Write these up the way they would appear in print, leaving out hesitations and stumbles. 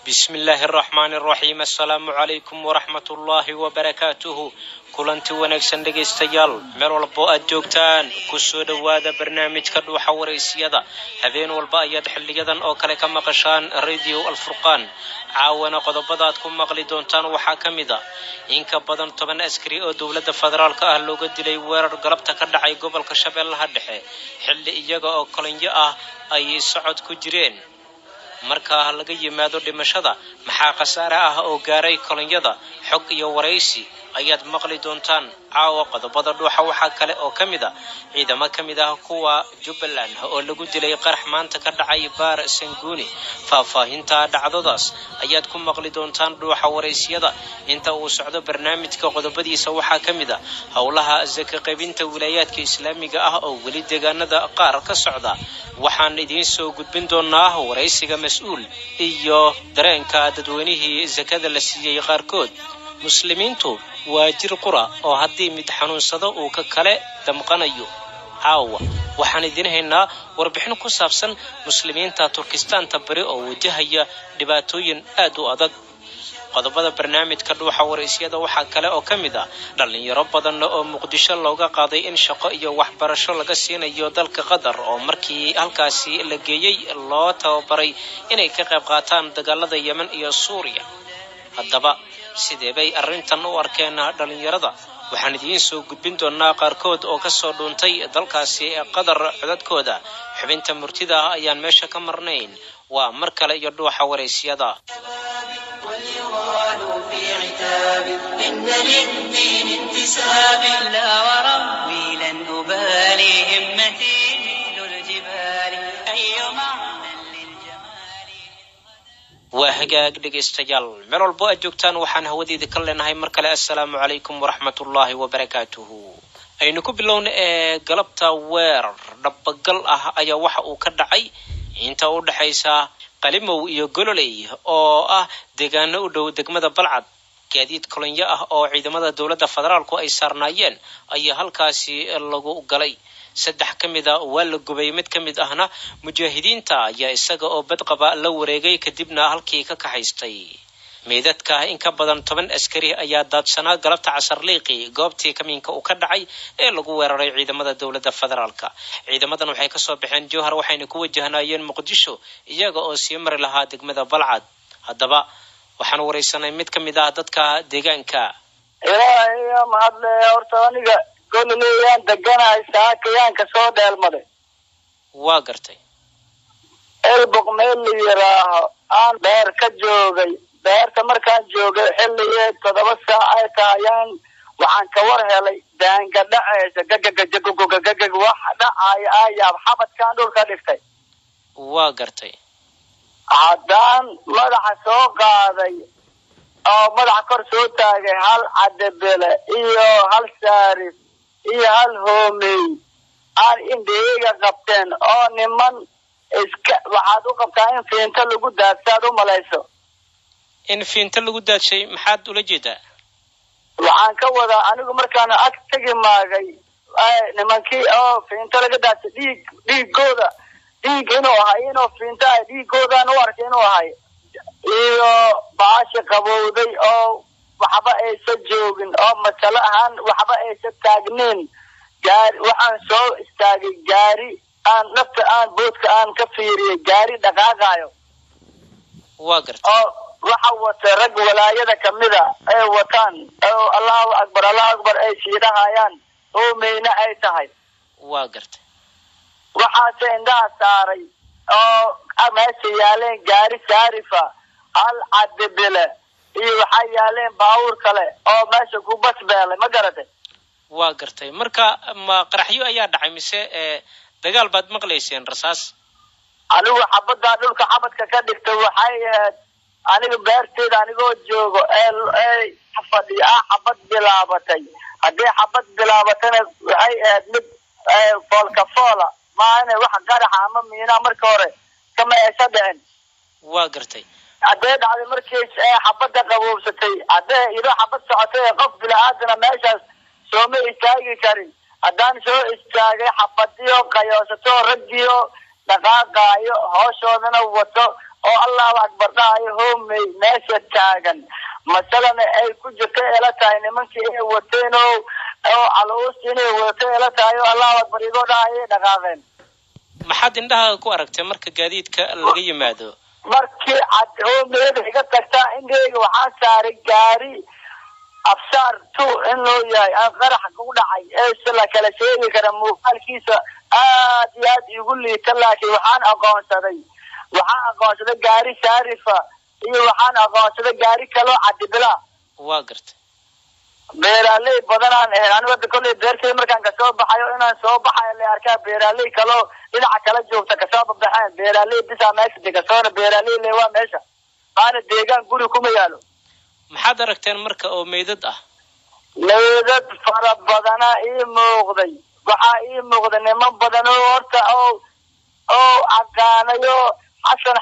Bismillaahi araxmaani araxiim. Assalaamu calaykum waraxmatullaahi wabarakaatuhu. Kulanti wanaagsan dhegaystayaal, meel walbo aad joogtaan, kusoo dhowaada barnaamijka Dhuuxa Waraysiyada. Habeen walba ayaad xiliyadan oo kale ka maqashaan Radio Alfurqaan. Caawana qodobada aad ku maqli doontaan waxaa ka mid a in ka badan 10 askari oo dowladda federaalka ah looga dilay weerar galabta ka dhacay gobolka Shabeellaha Dhexe, xilli iyaga oo kolonyo ah ay socod ku jireen. Markaa laga yimaado dhimashada, maxaa khasaare ah oo gaaray kolonyada? Xog iyo waraysi ayaad maqli doontaan caawa qodobada Dhuuxa. Waxaa kale oo ka mid a ciidamo ka mid ah kuwa Jubbaland oo lagu dilay qarax maanta ka dhacay Baar Sanguuni. Faahfaahinta dhacdadaas ayaad ku maqli doontaan Dhuuxa Waraysiyada inta uu socdo barnaamijka. Qodobadiisa waxaa ka mid a howlaha saka qaybinta wilaayaadka islaamiga ah oo weli deegaanada qaar ka socda. Waxaan idiin soo gudbin doonaa waraysiga mas-uul iyo dareenka dadweynihii sakada la siiyey qaarkood. Muslimiintu waa jir qura oo haddii mid xanuunsado uu ka kale damqanayo. Caawa waxaan idiin haynaa warbixin ku saabsan muslimiinta Turkistaanta Bari oo wajahaya dhibaatooyin aad u adag. Qodobada barnaamijka Dhuuxa Waraysyada waxaa kale oo ka mid ah dhallinyaro badan oo Muqdisho looga qaaday in shaqo iyo waxbarasho laga siinayo dalka Qatar, oo markii halkaasi la geeyey loo tababaray inay ka qayb qaataan dagaalada Yemen iyo Suuriya. Haddaba sidee bay arrintan u arkeen dhallinyarada? Waxaan idiin soo gudbin doonaa qaarkood oo kasoo dhuuntay dalkaasi Qatar codadkooda. Xubinta murtida ah ayaan meesha ka marnayn. Waa mar kale iyo Dhuuxa Waraysyada. وليغالوا في عتاب إن للدين انتساب. لا وربي لن أبالي، همتي مثل الجبال، أي معنى للجمال؟ Waa hagaag dhegaystayaal, meel walbo aad joogtaan, waxaan hawadeeda ka leenahay mar kale assalaamu calaykum waraxmatullaahi wabarakaatuhu. Aynu ku bilowna ee galabta weerar dhabagal ah ayaa waxa uu ka dhacay inta u dhexaysa Qalimow iyo Gololey oo ah deegaano u dhow degmada Balcad. Gaadiid kolonyo ah oo ciidamada dowladda federaalku ay saarnaayeen ayaa halkaasi lagu galay. Saddex ka mid a waa la gubay, mid ka mid ahna mujaahidiinta ayaa isaga oo badqaba la wareegay, kadibna halkii ka kaxaystay. Meydadka in ka badan 10 askari ayaa daadsanaa galabta casarliiqi goobtii kamiinka uu ka dhacay ee lagu weeraray ciidamada dowladda federaalka. Ciidamadan waxay kasoo baxeen Jowhar, waxayna ku wajahnaayeen Muqdisho iyaga oo sii mari lahaa degmada Balcad. Haddaba waxaan waraysanay mid ka mid ah dadka deegaanka. Ilaahay yaa mahadle. Horta aniga Gololeyaan deganahay, saakayaan kasoo dheelmaday. Waa gartay. Elboq meel la yiraaho aan beer ka joogay. Beerta markaan joogay xilligii 7 saac ay tahayaan, waxaan ka war helay daanga dhacaysa, gagagajagogagagag wax dhacaya ayaab xabadkaan dhulka dhigtay. Waa gartay. Haddaan madaxa soo qaaday oo madaxa kor soo taagay, hal cadabele iyo hal saarif iyo hal hoomey aan indhaheyga qabteen oo niman iska waxaad u qabtaa in fiinto lagu daadsaad u malayso. In fiinto lagu daadshay maxaad ula jeedaa? Waxaan ka wadaa, anigu markaan ag tegi maagay nimankii oo fiinto laga daadshay, dhiig dhiigooda, dhiig inuu ahay, inuu fiinto ahay, dhiigoodaan u arkay inuu ahay, iyo baashi qabowday oo waxba aysa joogin oo masalo ahaan waxba aysa taagneyn. Gaari waxaan soo istaagay, gaari aan nafta aan boodka aan ka fiiriyay, gaari dhaqaaqaayo. Waa gartay. Oo waxa wata rag walaayada kamida ay wataan oo allahu akbar, allahu akbar ay siidhahayaan, hoomeyna ay tahay. Waa gartay. Waxaase indhaha saaray oo meesha yaaleen gaari saarifa, hal cadibile iyo waxaa yaaleen baabuur kale oo meesha ku basbeelay, ma garatay? Waa gartay. Marka ma qaraxyo ayaa dhacay mise dagaal baad maqlayseen, rasaas? Anigu xabaddaa dhulka xabadka ka dhigtay waxay ahayd aniga beerteeda anigoo joogo ee fadhiyo ah xabad bilaabatay. Haddii xabad bilaabatana waxay ahayd mid foolka foola, maahane wax qaraxa ama miinaa marka hore kama aysa dhicin. Waa gartay. Haddee dhacday markii xabadda qaboobsatay, haddee idoo xabad socotay qof bini-aadana meeshaas sooma istaagi karin. Haddaan soo istaagay xabadiyo qayoosato, raggiyo dhaqaaqaayo hooshoodana wato. oo Allahu akbar dhahayo hoomey meesha taagan masalana ay ku jirta ela tahay nimankii ay wateen oo Cali-Uusta inay wadatay ela tahay oo Allahu akbar igoo dhahayay dhaqaaqeen. Maxaad indhahaaga ku aragtay marka gaadiidka laga yimaado? Markii cad hoomeyda iga tagtaa indhahayga waxaan saaray gaari Afsaar 2 in loo yahay aan qarax ku dhacay ee la kala sheegi kara muuqaalkiisa aad iyo aad igu liita, laakiin waxaan aqoonsaday gaari Shaarifa iyo waxaan aqoonsaday gaari kaloo Cadibila. Waa gartay. Beeraaley badanaan ahayn anigu hadda kolley beertay markaan kasoo baxayo inaan soo baxayo la arkaa beeraaley kaloo dhinaca kala joogta kasoo baxeen beeraaley bisaa meesha degasoona beeraaley le waa meesha maana deegaan guri kuma yaalo. Maxaad aragteen marka oo meydad ah? Meydad fara badana ii muuqday. Waxaa ii muuqday niman badan oo horta oo aqaanayo Xasan,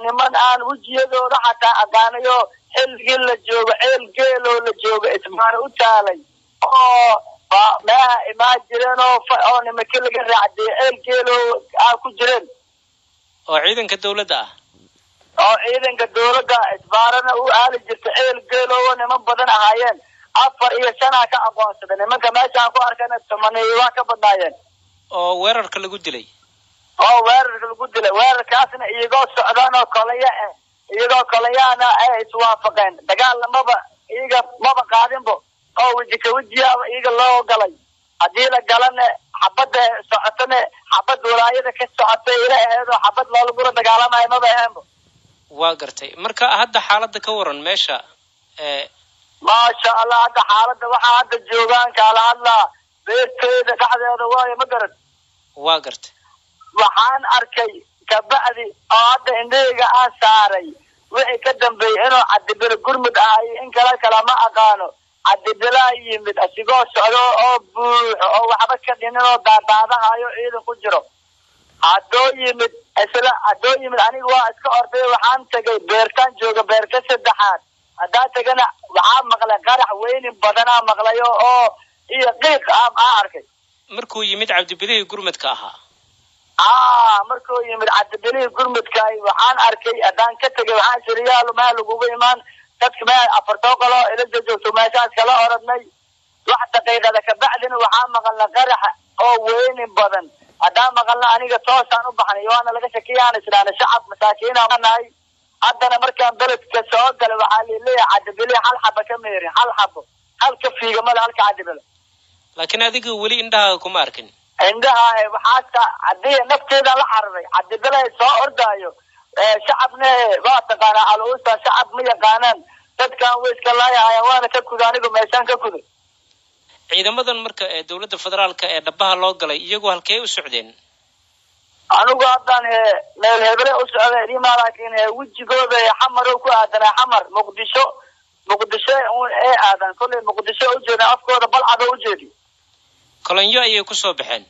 niman aan wejiyadooda xataa aqaanayo xilligii la joogo ceel geeloo la joogo ismaana u taalay oo meeha imaan jireen oo nimankii laga raacdiyay ceel geeloo aa ku jireen oo ciidanka dawladda ah, oo ciidanka dawladda isbaarana u aali jirta ceel geeloo niman badan ahaayeen. 4 iyo 5 ka aqoonsaday nimanka meeshaan ku arkayna 10 waa ka badnaayeen oo weerarka lagu dilay. Oo weerarka lagu dilay. Weerarkaasna iyagoo socdaan oo kolaya ah, iyagoo kolayaana ay iswaafaqeen dagaal maba iyaga maba qaadinbo oo weji ka wejiyaaba iyaga loo galay. Haddii la galana xabadda socotana xabad walaayada ka socotay ila aheed oo xabad loolagula dagaalamayo maba aheenbo. Waa gartay. Marka hadda xaaladda ka waran meesha? Maasha Allah, hadda xaaladda waxaa hadda joogaan kaala hadlaa beerteyda dhexdeeda waayo, ma garan. Waa gartay. Waxaan arkay kabacdi oo hadda indhahayga aan saaray wixii ka dambeeyey inuu Cadibilo gurmud ahay in kale kala ma aqaano. Cadibilaa yimid asigoo socdo oo buuxo oo waxba ka dhinin oo daadaadahayo ciidan ku jiro. Haddoo yimid isla haddoo yimid aniga waa iska orday, waxaan tagay beertaan jooga beerka saddexaad. Haddaan tagana waxaa maqlay qarax weynin badanaa maqlayo oo iyo qiiq aan arkay. Markuu yimid Cabdibilihii gurmudka ahaa? Markuu yimid Cabdibilihii gurmudka waxaan arkay haddaan ka tegay waxaan siri yaalo maa lagugu imaan dadka meel 4 qolo ila joogto meeshaas kala orodnay. Wax daqiiqada kabacdina waxaa maqalna qarax oo weynin badan. Haddaan maqalna aniga toosaan u baxnay waana laga shakiyaan islaan shacab masaakiina nahay. Haddana markaan beledka soo galay waxaa laleeyahay Cadibili hal xaba ka meerin, hal xabo, hal ka fiiga male halka Cadibilo. Laakiin adiga weli indhahaaga kuma arkin? Indhaha waxaasa haddii nafteeda la cararay Cadibila soo ordaayo. Shacabna waa taqaanaa Cali-Uusta shacab ma yaqaanaan dadkan way iska laayahayaan waana ka kuda anigu meeshaan ka kuday. Ciidamadan marka ee dawladda federaalka ee dhabaha loo galay iyagu halkee u socdeen? Anigu haddaan meel hebre u socday dhima, laakiin wejigooda Xamar oo ku aadanaa Xamar Muqdisho ee aadan kolley Muqdisho u jeeda afkooda balcad oo u jeedi. Kolonyo ayay kusoo baxeen.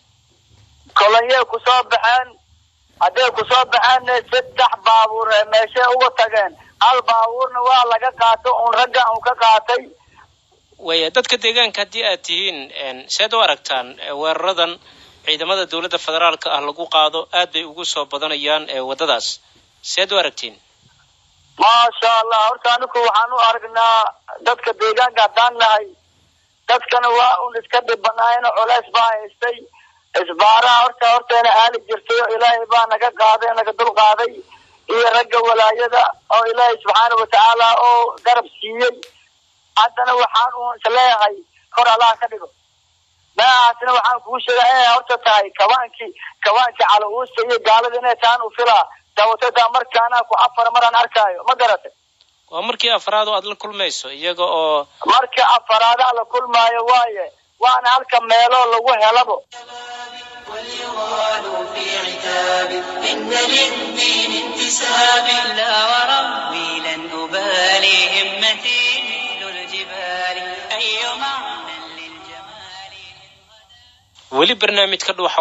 Kolonyo kusoo baxeen. Hadday kusoo baxeen 3 baabuur meeshay uga tageen, hal baabuurna waa laga qaato uun ragga uun ka qaatay. Waya dadka deegaanka haddii aad tihiin seed u aragtaan weeraradan ciidamada dawladda federaalka ah lagu qaado aad bay ugu soo badanayaan waddadaas, seed u aragtiin? Maasha Allah, horta anigu waxaan u aragnaa dadka deegaanka haddaan nahay dadkana waa un iska dhibanaayeen culays baa haystay. Isbaaraha horta horteena aali jirtay oo Ilaahay baa naga qaaday naga dul qaaday iyo ragga walaayada oo Ilaahay subxaana watacaala oo garab siiyey. Haddana waxaan uun isleeyahay kor Allah ka dhigo. Maaasna waxaan kuu sheegay inay horta tahay kawaankii Cali-Uusta iyo gaalada inay taan u filaa daawatata markaana ku 4 maraan arkaayo, ma garatay? Waa markii afraad oo aad la kulmayso iyaga oo markii afraad la kulmaayo waaye, waana halka meelo lagu helabo. وليغالوا في عتاب إن للدين انتساب لا وربي لن أبالي همتي مثل الجبال أي معنى للجمال. Weli barnaamijka dhuuxa.